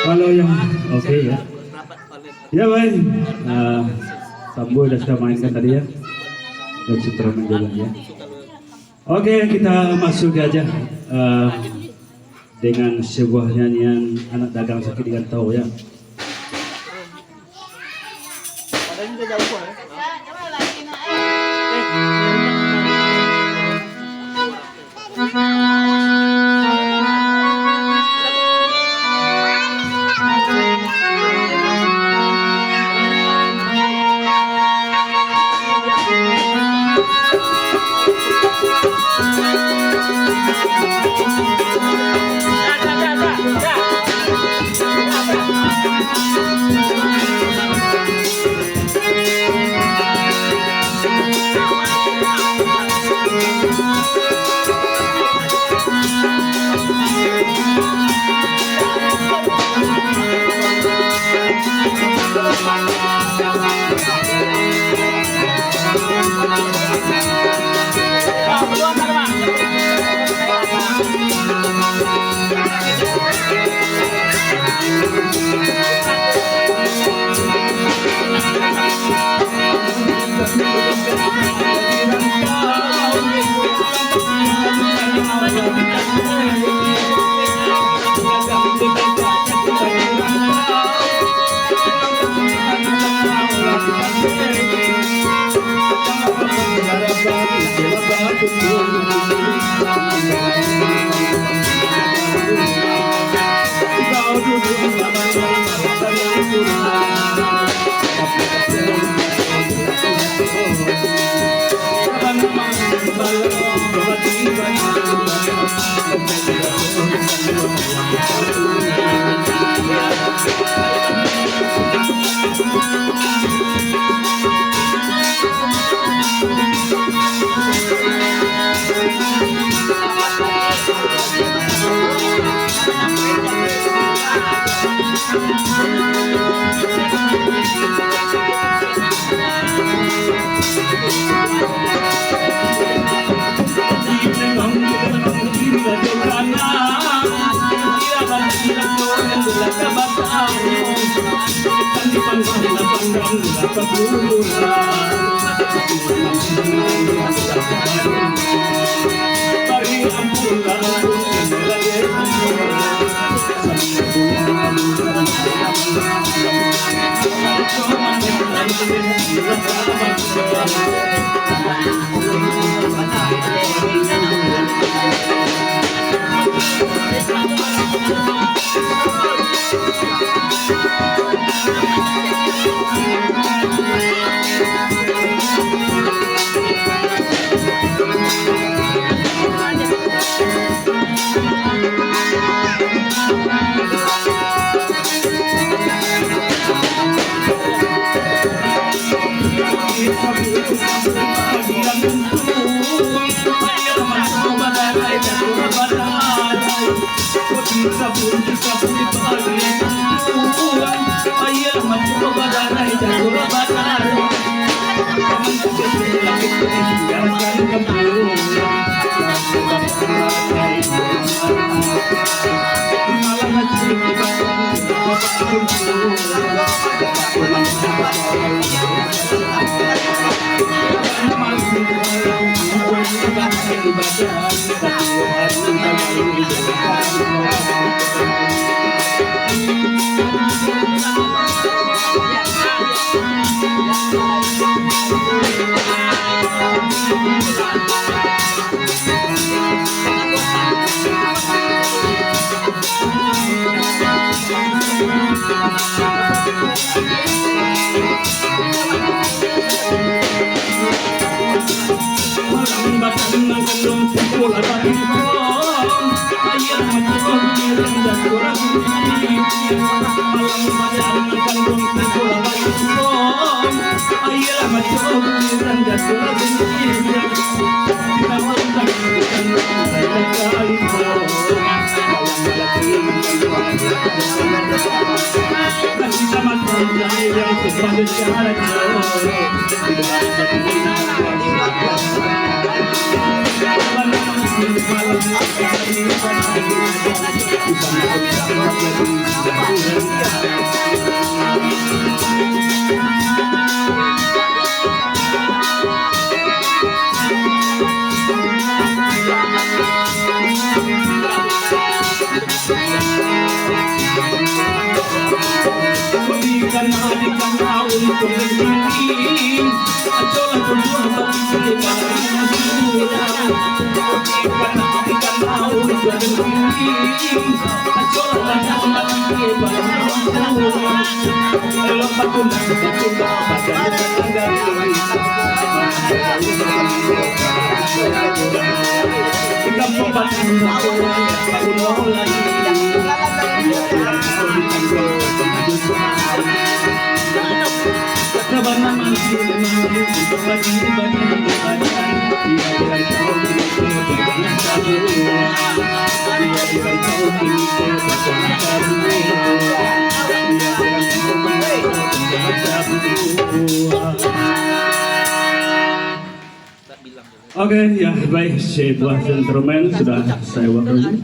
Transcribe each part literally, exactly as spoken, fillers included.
Kalau yang oke, ya. Ya, baik. Ah, Sambo dah sudah mainkan tadi, ya. Dan Sutra main juga, ya. Oke, kita masuk aja, eh, dengan sebuah nyanyian anak dagang sakit di rantau, ya. Oke, ya, baik, sebuah gentleman sudah saya wakili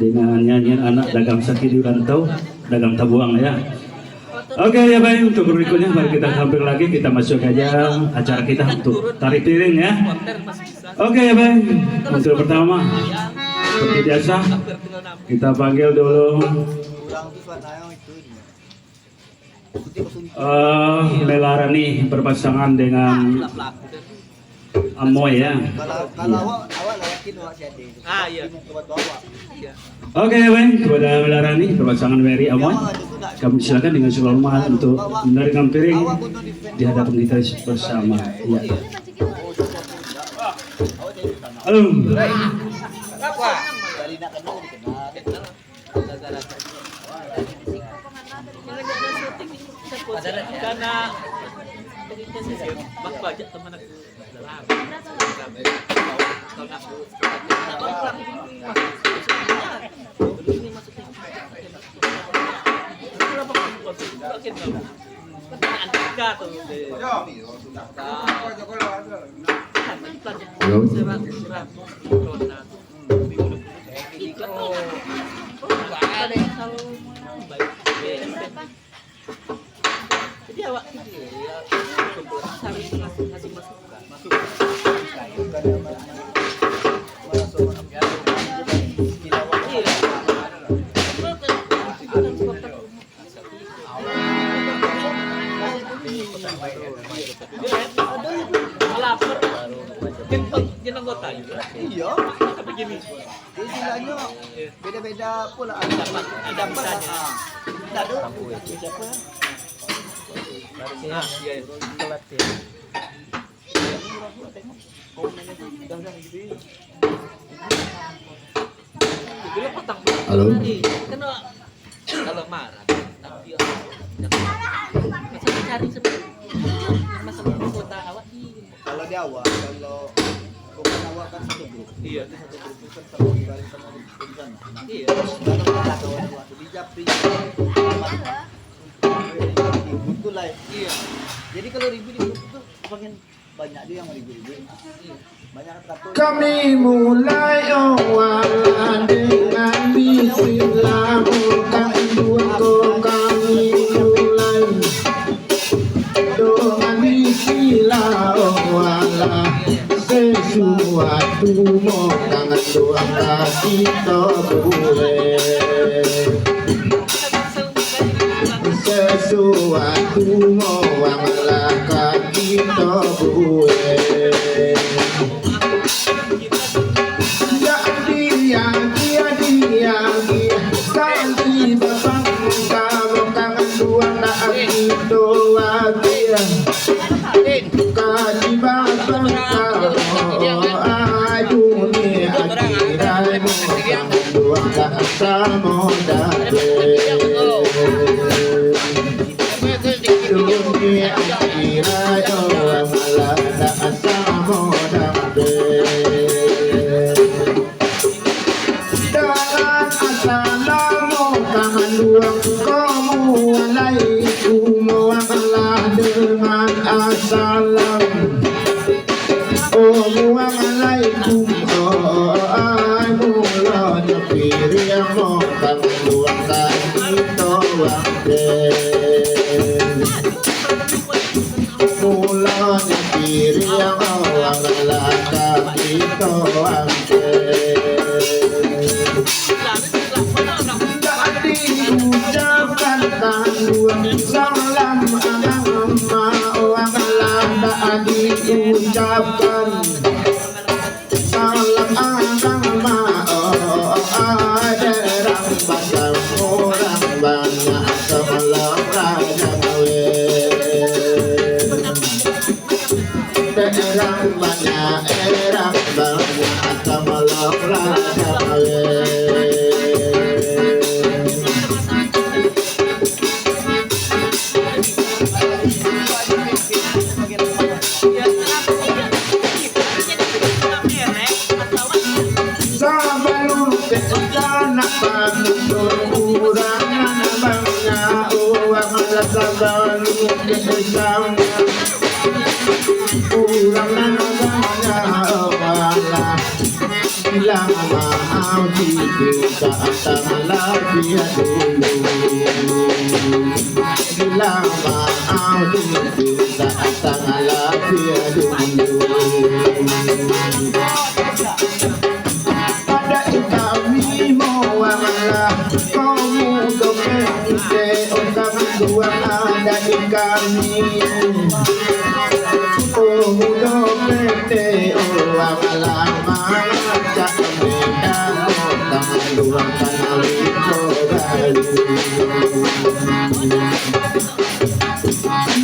dengan nyanyian anak dagang saki di rantau, dagang tabuang, ya. Oke, ya, baik, untuk berikutnya mari kita tampil lagi, kita masuk aja acara kita untuk tari piring, ya. Oke, ya, baik, untuk pertama, seperti biasa, kita panggil dulu eh, Melarani berpasangan dengan Amoy, ya. Kalau, kalau awak, awak lah yakin awak si Ade. Ah, iya. Tapi muka batu awak. Iya. Oke, baik, kepada Melarani berpasangan Mary Amoy, kami silakan dengan segala hormat untuk menarikan piring di hadapan kita bersama. Ya. Halo. Wah. Halo. Awak tu dia, ya, harus ngasih masukan. Iya. Lapar. Dia, dia anggota juga. Iya. Tapi gini. Istilahnya beda-beda pula. Ada apa? Ada apa? Ah. Tidak ada. Siapa? Ah, iya, iya. Halo. Kalau marah, tapi masa cari sebenarnya. Masa kota awak ni. Kalau di awal, kalau bukan awak kan satu grup. Iya. Satu grup itu kan sama di sana. Iya. Kalau ada kawan awak tu di Japri, itu lah. Iya. Jadi kalau ribut di grup itu pengen banyak juga yang ribut-ribut. Iya. Banyak kata. Kami mulai awal dengan bismillah, bukan dua kok kami mulai. Doa bismillah, oh Allah, sesuatu mo kangan doa ka kito buek. Sesuatu mo Allah ka kito buek. Jadi, jadi, jadi, sakali babangka, bukan dua nak kito wakil. Kaji babangka, aduh ni akhirat, bukan dua nak samo dapek. Dunia akhirat, oh, malah tak samo dapek. Dalam assalamu kamanduang, kamu alaikum, wanglah dengan assalam. Oh, wanglah alaikum, oh, ai, mulonyo piriang mo, kamanduang kami to wangke. Mulonyo piriang mo, wanglah kami to wangke. Dak diucapkan kanduang salam anak ma, wanglah dak diucapkan. Salam agama, oh, oh, oh, derang basamo urang banyak, salam raja gawe. Derang banyak, derang banyak, salam raja gawe. Sabalun ka istana panuntun, urang nan banyak uang, sabalun ka istana, urang nan banyak uang lah. Bilang maaf di tingkatan talabiah dulu. Bilang maaf di tingkatan talabiah dulu. Pada kami mawanglah, kamu domen te, oh, kamu dua ada di kami. Oh, mudo pete, oh, amalama, cak medan, oh, tangan dua tangan liko baru.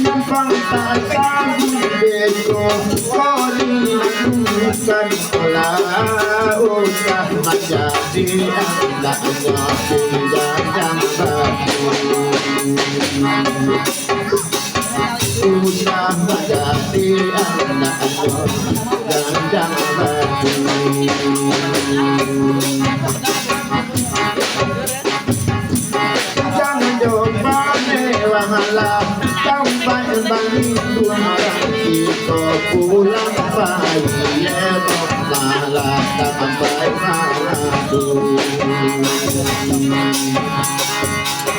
Nampang tak sanggup besok, kau dilakukan sekolah, usah manjadi anaknya pinjam jambatan. Usah manjadi anak gandang batu. Jangan coba mewahlah, tampat bagi urang kito pulang bahagia, malah tampai malah tu.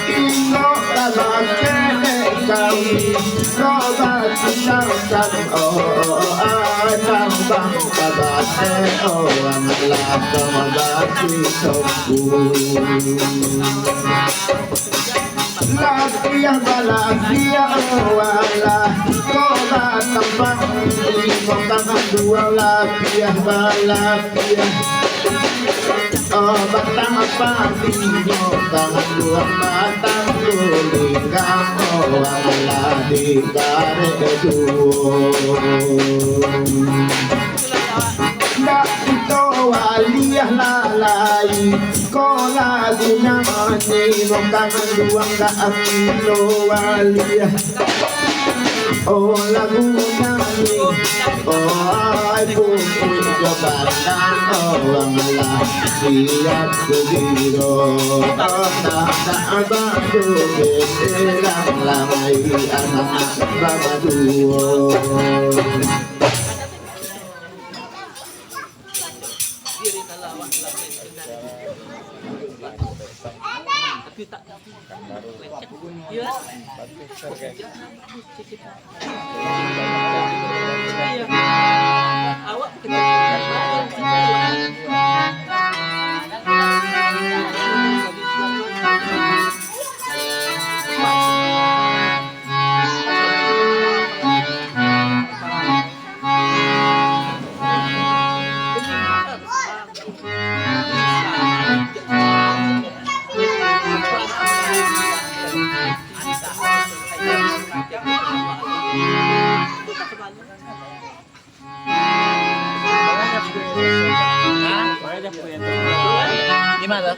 Inok dalam ketek Kami ko batinangkan, oh, ah, nambang kabake, oh, anak lah ko batisongku. Lapiah balapiah, oh, alah ko batampang, limo tangan duo lapiah balapiah. Oh, batang padi jo tangan duo batang, gulinggang, oh, alah dikarek duo. Ndak kito waliah lalai, ko lagu nyo manyi, tangan duo ndak kito waliah. Oh, lagu nani, oh, ai pupuik jo batang, oh, alah siap tu biro. Oh, tak, tak baju beterang lamai anak babaduo. Di mana?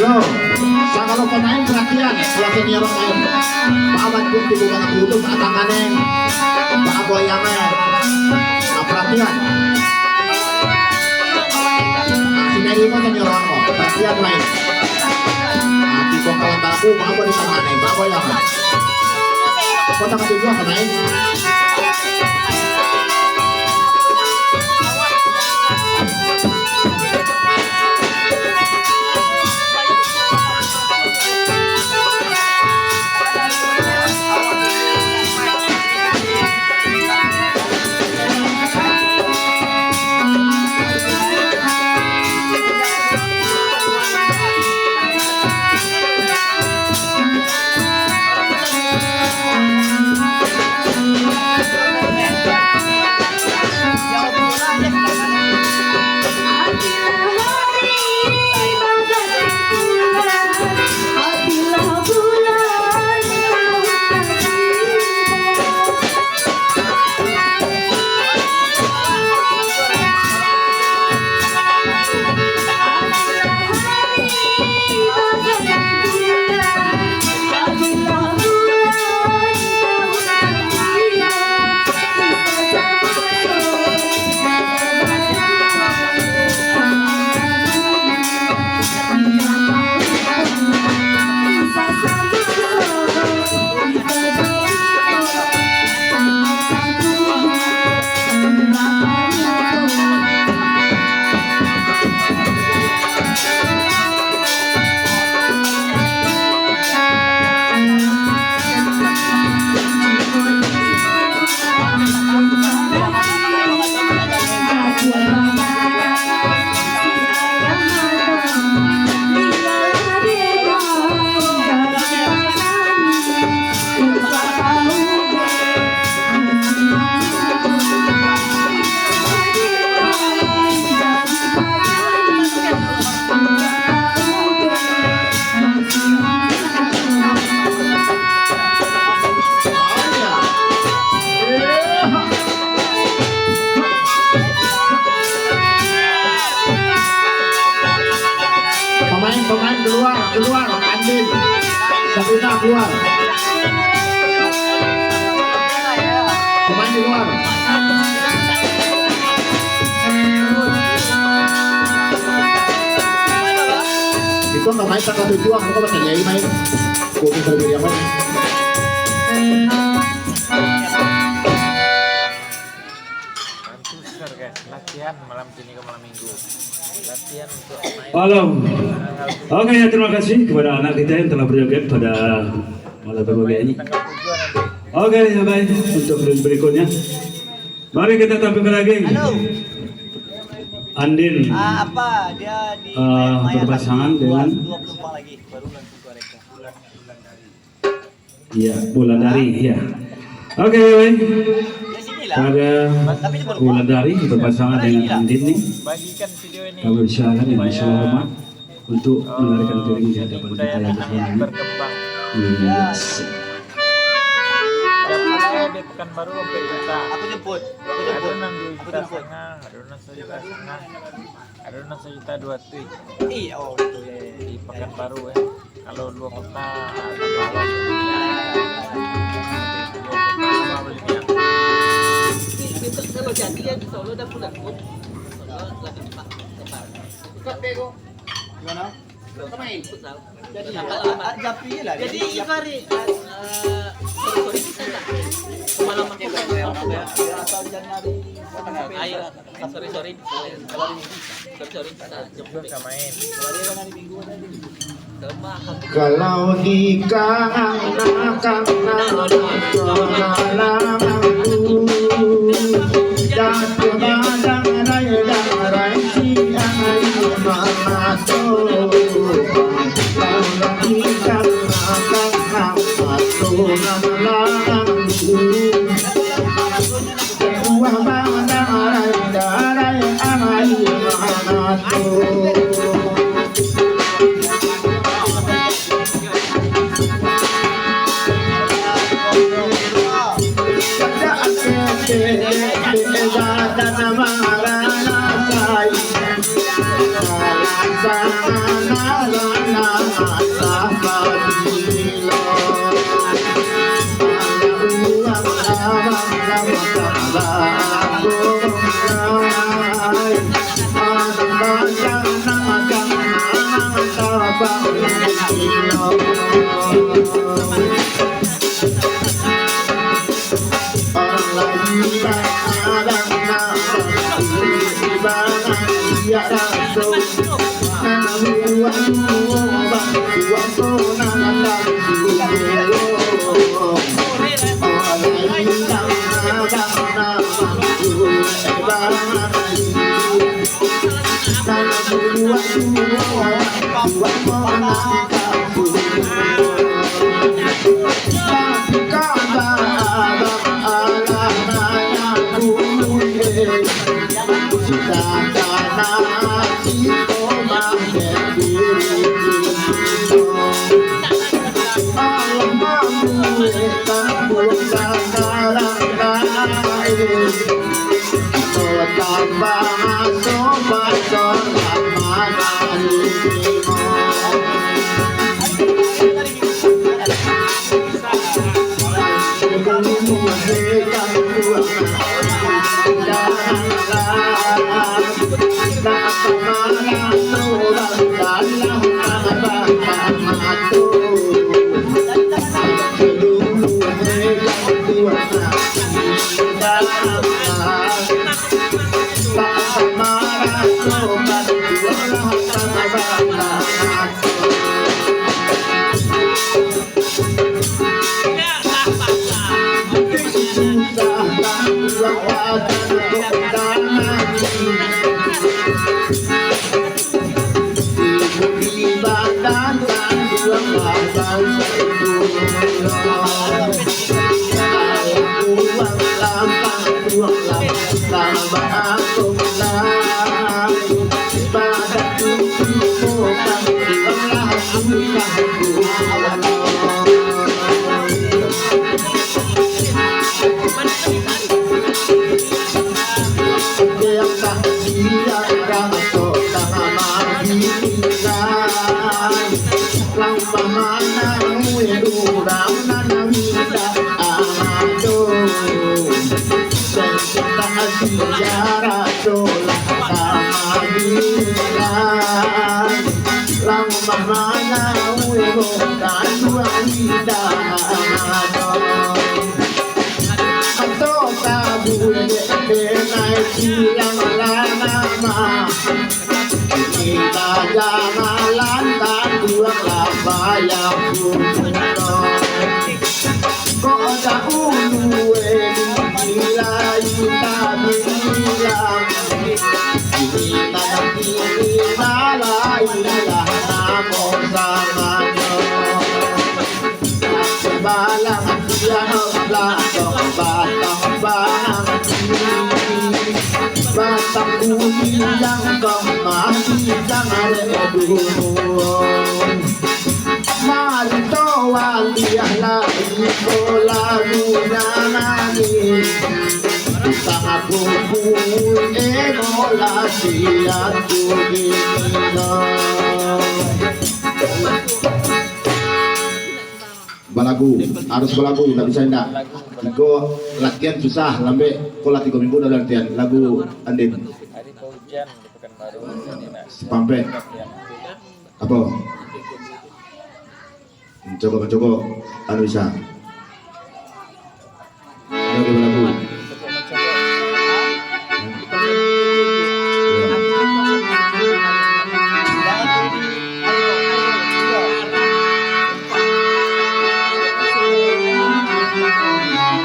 Yo, sagalo pamain paratian, kalau senior main. Baa bantuak tibo bana kudu, baa tangan, eh. Baa goyang, eh. Nah, paratian. Nah, sini limo senior ko. Paratian main. Nah, tibo kawan tabu, baa di tangan, eh. Baa goyang, eh. Kota katujuah pamain. Pamain, pamain kalua, kalua, Andin. Sabrina kalua. Pamain kalua. Itu pamain tanggal tujuah, aku bakal jadi main. Aku berbeda main. Antusias, guys, latihan malam Senin ke malam Minggu. Latihan untuk main. Halo. Oke, ya, terima kasih kepada anak kita yang telah berjoget pada malam berbahagia ini. Tanggal tujuh nanti. Oke, ya, baik. Untuk berikutnya, mari kita tampilkan lagi. Halo. Andin. Ah, apa? Dia di, ah, main, main berpasangan lagi, dengan dua, dua penumpang lagi, baru langsung ke mereka. Iya, Wulandari, iya. Oke, baik. Pada Wulandari berpasangan dengan Andin nih. Kami persilakan dengan segala hormat untuk menarikan piring di hadapan kita yang bersama ini. Iya. Dari Pekanbaru sampai Kuta. Aku jemput. Aku jemput. Ada nan dua juta setengah, ada nan satu juta setengah. Ada nan sajuta dua ratuih. Iya, oh, itu, ya, ya, ya. Di Pekanbaru, eh. Kalau luar kota, tambah lah. Luar kota, tambah bali dia. Ini besok kalau jadi, ya, insya Allah dah bulan pun. Insya Allah lagi empat, empat. Gimana? Futsal. Jadi, ah, ah, Japri lah. Jadi, Japri. Ibarat, eh, sorry, sorry, bisa tak? Pengalaman kau kan, ya, asal Januari. Ayo. Sorry, sorry. Sorry, sorry. Sa-, jemput. Kalau di kangen, kangen, jatuh badang, rai, rai, siang, air mata. Kalau di kangen, kangen, jatuh badang, Balagu, harus balagu, ndak bisa indak. Iko latihan susah, lambek. Ko lah tigo minggu dah latihan lagu Andin. Hari hujan di Pekanbaru, ini nak. Sepampek. Ya. Apo? Mancoba, mancoba. Anu bisa. Anu dia balagu.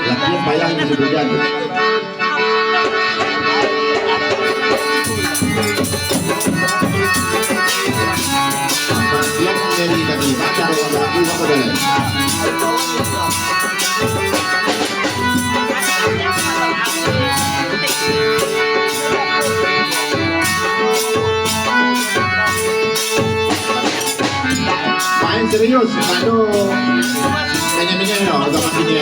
Latihan payah ini, Bujang. Main serius, aduh. Nyanyi-nyanyi no, agak mati ni.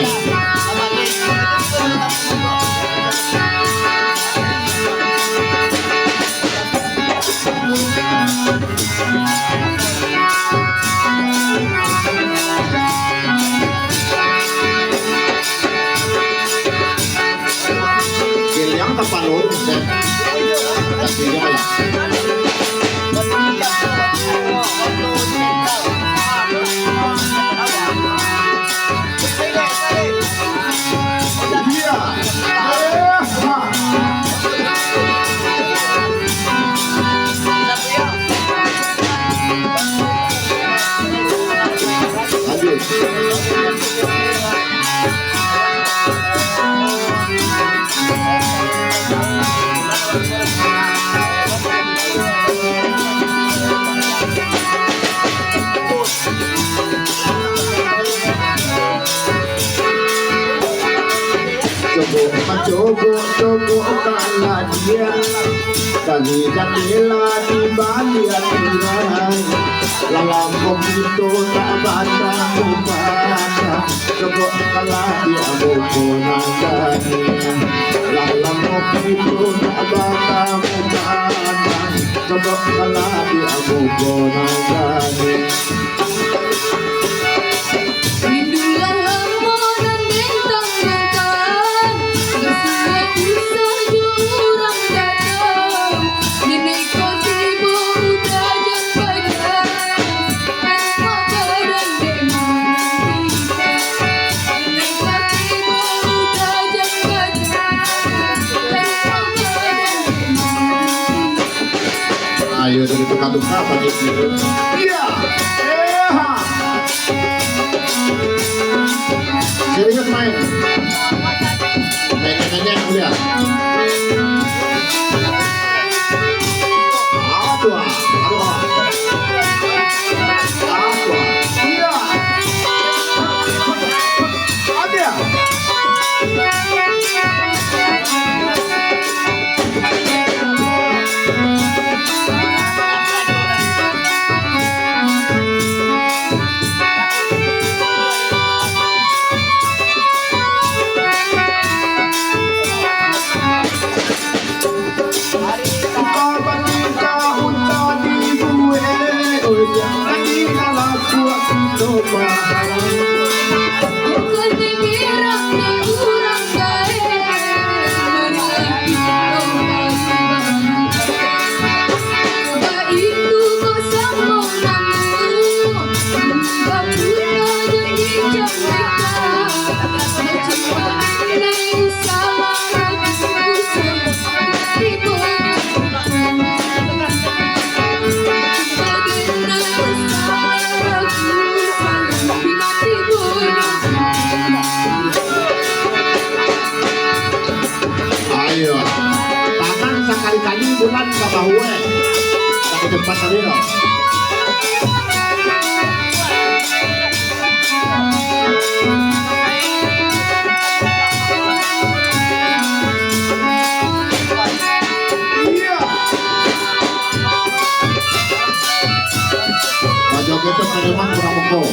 Cobok, cobok, cobok, kalah dia. Kali jatela di baliak tirai. Dalam kopi tu tak batang umpama. Cobok kalah dia buku nan gani. Dalam kopi tu tak batang umpama. Cobok kalah dia buku nan gani. Rindulah lamo nan bentang-bentang, basuo usah jo urang datang. Nini ko tibo udah jan padan, nini ko badan dek mananti. Nini ko tibo udah jan padan, nini ko badan dek mananti. Ayo, dari tukar-tukar, Pak Jek. Iya. Eh, ha. Serius main. Main-main kuliah. Apa tuh, ah? Apa tuh, ah? Apa tuh, ah? Iya. Ada. Ayo, tanang sakali-kali bulan ka bahu, eh. Ka tempat tadi, no. Iya. Bajoget tu memang kurang mukul.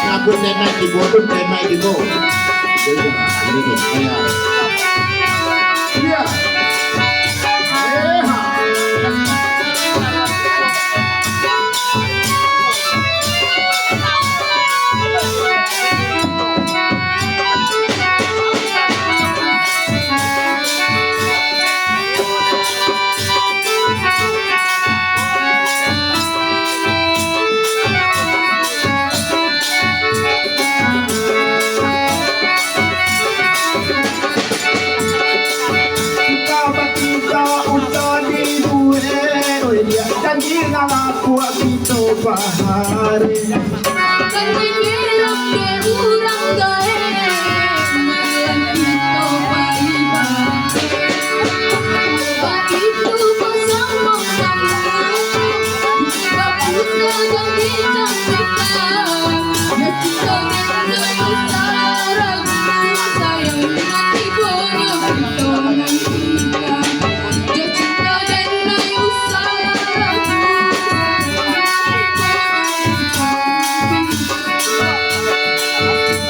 Ngabun denai tibo tu, denai tibo. Iya. Hari.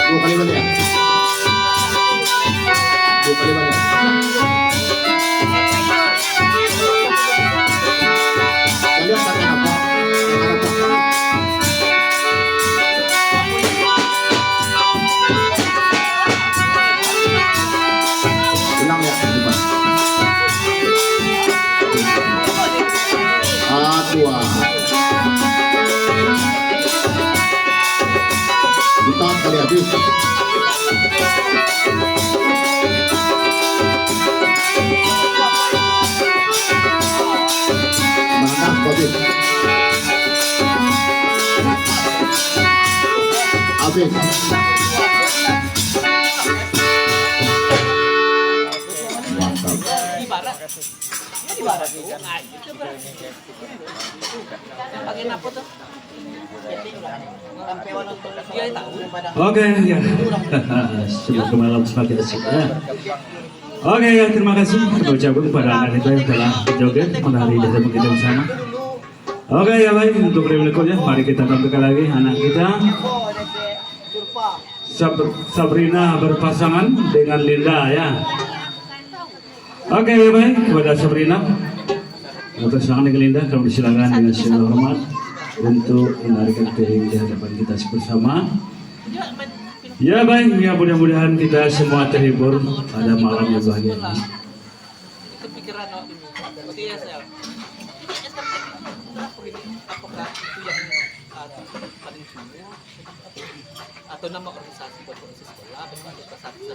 Dua kali baliak. Dua kali baliak. Baliak tangan apa? Tangan apa? Ulang ya, cepat. Aduh. Kita kali habis. Mantap, habis. Habis. Mantap. Oke, ya. Sudah semalam semakin asik, ya. Oke, ya, terima kasih kami ucapkan kepada anak kita yang telah joget menari di hadapan kita bersama. Oke, ya, baik, untuk berikutnya, mari kita tampilkan lagi anak kita, Sab-, Sabrina berpasangan dengan Linda, ya. Oke, ya, baik, kepada Sabrina berpasangan dengan Linda, kami silakan dengan segala hormat untuk menarikan piring di hadapan kita bersama. Ya, baik, ya, mudah-mudahan kita semua terhibur pada malam yang bahagia ini. Atau nama organisasi buat organisasi sekolah, atau organisasi.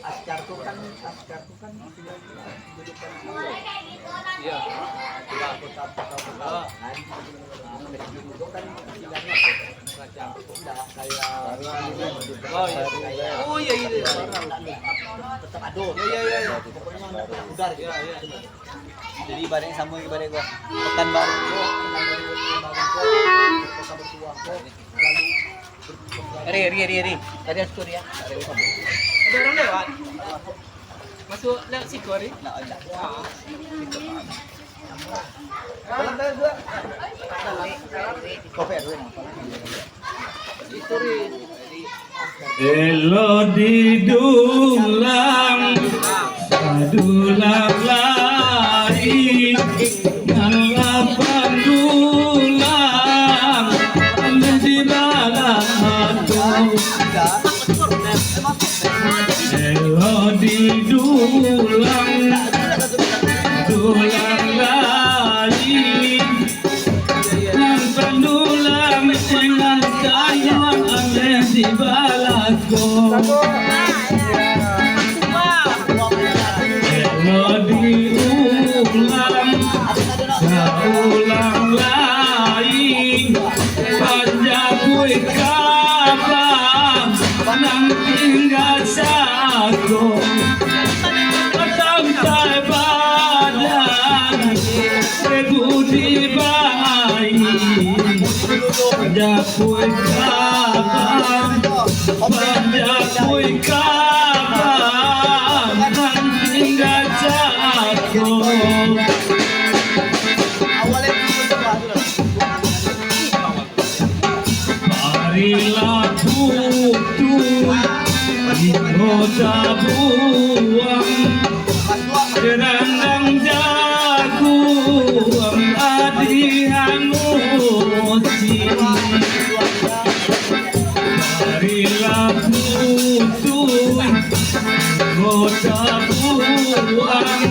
Askar tu kan, askar tu kan, iya. Anggota, anggota, anggota kan, istilahnya apa? Oh, iya. Oh, iya, iya. Tetap ada. Iya, iya, iya, iya. Pokoknya anak-anak muda gitu. Iya, iya. Jadi ibaratnya sama ibarat gua. Pekanbaru, Pekanbaru, Pekanbaru, Kota Bertuah, lalu Ri, Ri, Ri, Ri. Tadi aku curi ya. Ada orang lewat. Masuk lewat situ, Ri. Nah, ada. Wah. Kopi dulu. Itu, Ri. Elok didulang, sadulang lai, nan lapan dulang, ameh di balah tu. Elok didulang, dulang lai. Nan pandulang dengan kayuang ameh di balako. Kalau diulang, saulang lai, panjapuik kaba nan tingga sako. Sampai badan budi baik, panjapuik kaba, panjapuik kaba, nan tingga sako. Marilah putuih, iko tabuang, randang jaguang, adihan musim. Marilah putuih, iko tabuang,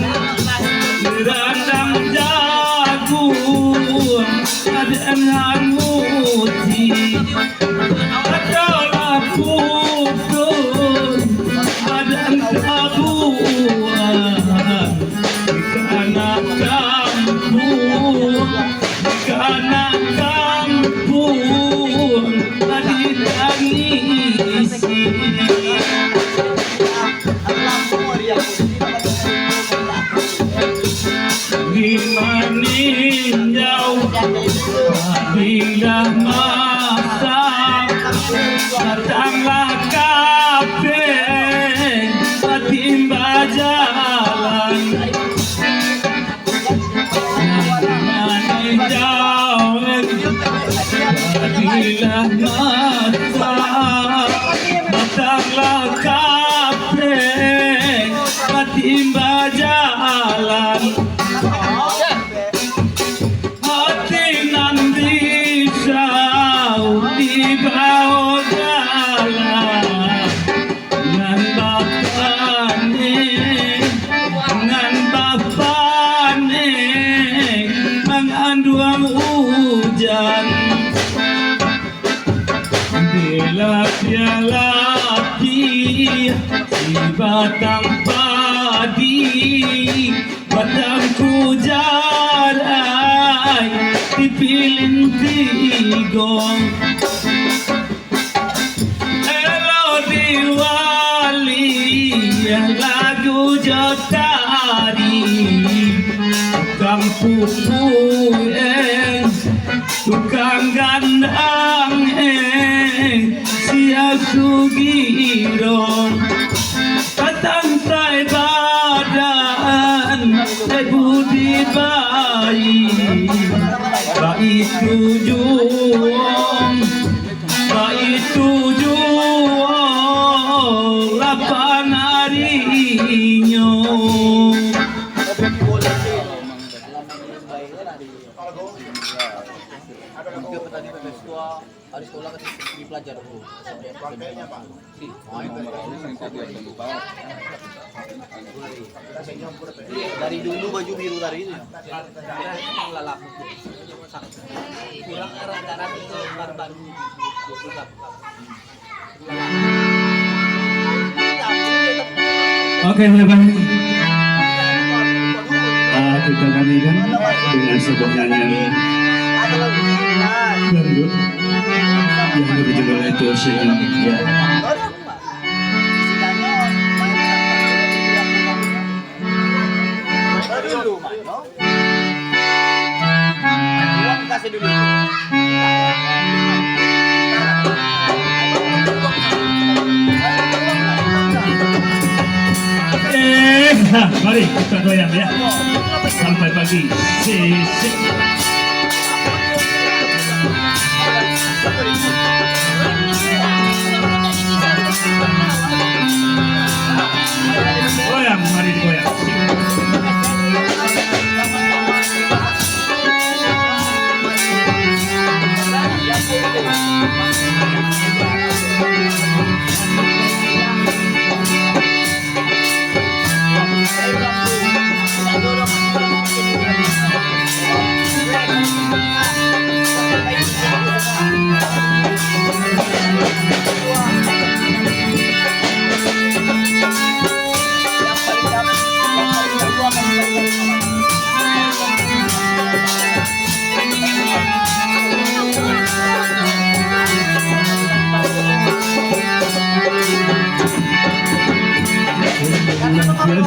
randang jaguang, adihan musim. Adalah putuih, ada tabuang. Datanglah kabeh batimba jalan. Jadilah masa, datanglah kabeh batimba jalan. Ati nan risau dibawa dalam, nan bapanek, nan bapanek manganduang ujan. Dilatih-latih si batang padi, batang kujarai dipilin tigong. Elok diwali lagu jo tari, tukang pupuih, tukang gandang, eh, sia sugiro. Katantai badan, eh, budi bayi, baitu juo, baitu juo, lapan arinyo. Hari sekolah kan di pelajar dulu. Dari dulu baju biru tadi itu. Kurang rata-rata itu baru-baru. Oke, baik-baik. Ah, kita nyanyikan dengan sebuah nyanyian dangdut yang berjudul itu Senyum. Ya. Eh, ha, mari kita goyang, ya. Sampai pagi. Si, si. Goyang, mari digoyang.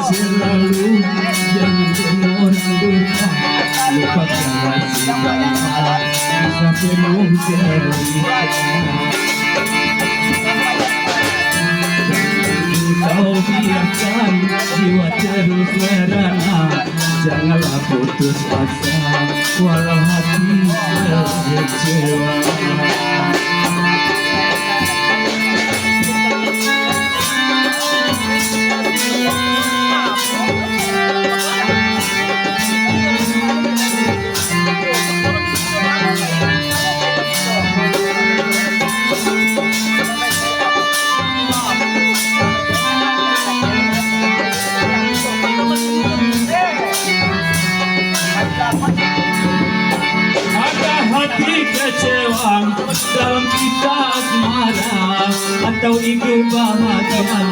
Selalu jangan orang lupa, lupakanlah sila, bisa penuh cerita. Kau biarkan jiwa terus merana. Janganlah putus asa, walau hati terkecewa. Ada hati kecewa dalam kita asmara, atau ingin bahagia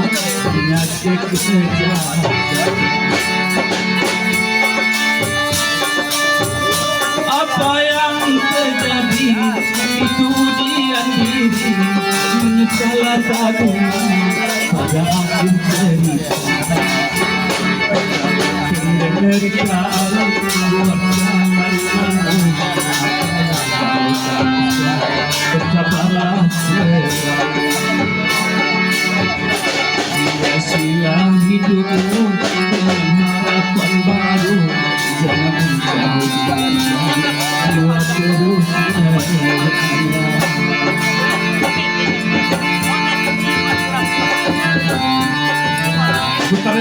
dengan kekejatan. Apa yang terjadi itu ujian diri, menyesal atau tidak pada akhir cerita. Penderitaan buat kamu, bersabarlah selalu. Ada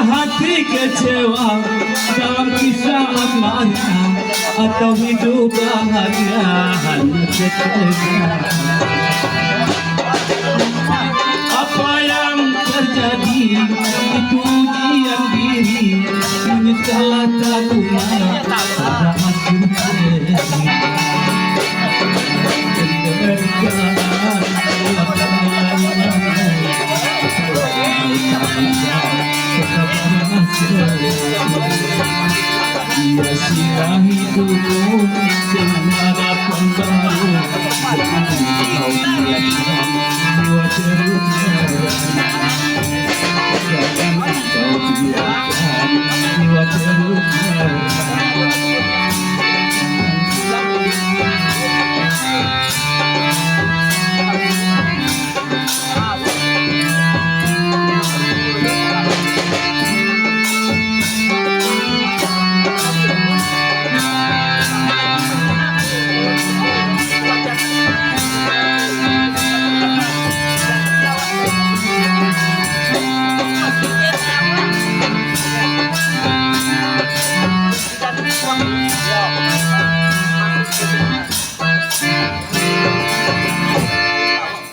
hati kecewa dalam kisah asmara, atau hidup bahagia hanya sekedar. Apa yang terjadi itu ujian diri, menyesallah tak guna, pada aku sendiri.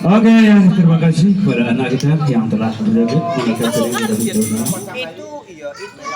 Oke, ya, terima kasih kepada anak kita yang telah berjoget menekan dari Indonesia.